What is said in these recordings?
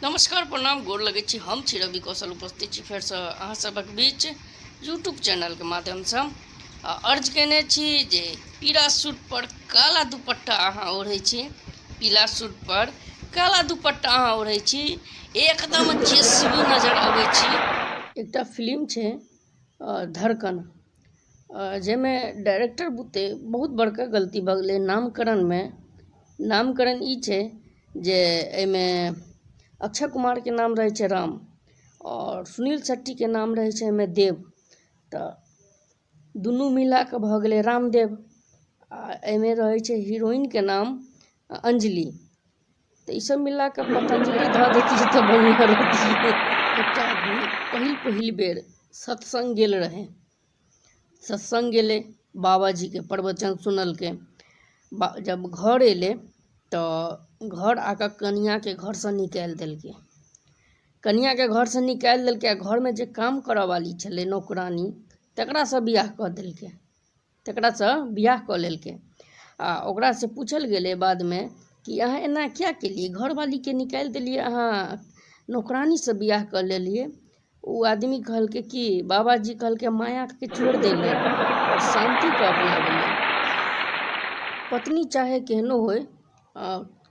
नमस्कार, प्रणाम, गोर लगै छी। हम छी रवि कौशल, उपस्थित छी फेरसँ अहाँ सभक बीच यूट्यूब चैनलके माध्यमसँ। आ अर्ज केने छी जे पीरा सूट पर काला दुपट्टा अहाँ ओढ़ै छी, पीला सूट पर काला दुपट्टा अहाँ ओढ़ै छी, एकदम जेसीबी नजर अबै छी। एकटा फिल्म छै धड़कन, जाहिमे डायरेक्टर बुते बहुत बड़का गलती भऽ गेलै नामकरणमे। नामकरण ई छै जे एहिमे अक्षय कुमारके नाम रहै छै राम आओर सुनील शेट्टीके नाम रहै छै एहिमे देव, तऽ दुनू मिला कऽ भऽ गेलै रामदेव। आ एहिमे रहै छै हीरोइनके नाम अंजलि, तऽ ईसभ मिला कऽ पतञ्जलि धऽ दैतियै तऽ बढ़िआँ रहितियै। एकटा आदमी पहिल पहिल बेर सत्सङ्ग गेल रहै। सत्सङ्ग गेलै, बाबाजीके प्रवचन सुनलकै। जब घर अयलै तऽ घर आकऽ कनिआँके घरसँ निकालि देलकै। कनिआँके घरसँ निकालि देलकै आ घरमे जे काम करयवाली छलै, नौकरानी, तकरासँ बियाह कऽ देलकै, तकरासँ बियाह कऽ लेलकै। आ ओकरासँ पूछल गेलै बादमे कि अहाँ एना किया केलियै, घरवालीके निकालि देलियै, अहाँ नौकरानीसँ बियाह कऽ लेलियै? ओ आदमी कहलकै कि बाबाजी कहलकै मायाके छोड़ि दै लेल आओर शान्तिके अपनाबै लेल। पत्नी चाहे केहनो होइ,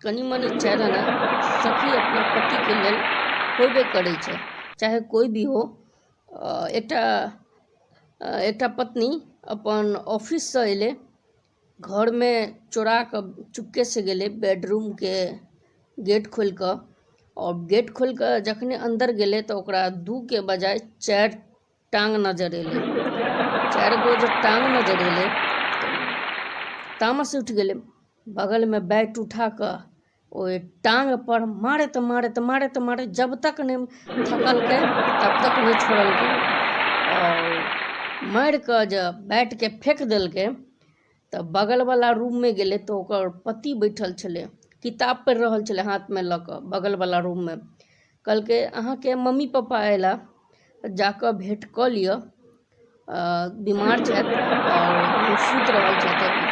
कनि मनि चारि आना सखी अपना पतिके लेल होबे करै छै, चाहे कोइ भी हो। एकटा एकटा पत्नी अपन ऑफिससँ अयलै, घरमे चोरा कऽ चुपकेसँ गेलै बेडरूमके गेट खोलि कऽ, आओर गेट खोलि कऽ जखने अन्दर गेलै तऽ ओकरा दूके बजाय चारि टाँग नजर अयलै। चारि गो जे टाँग नजर अयलै तऽ तामस उठि गेलै। बगलमे बैट उठा कऽ ओहि टाँगपर मारैत मारैत मारैत मारैत जब तक नहि थकलकै तब तक नहि छोड़लकै। आओर मारि कऽ जे बैटके फेक देलकै तऽ बगलवला रूममे गेलै तऽ ओकर पति बैठल छलै, किताब पढ़ि रहल छलै हाथमे लऽ कऽ बगलवला रूममे। कहलकै अहाँके मम्मी पप्पा अयला, जा कऽ भेँट कऽ लिअ, बीमार छथि आओर सुति रहल छथि अभी।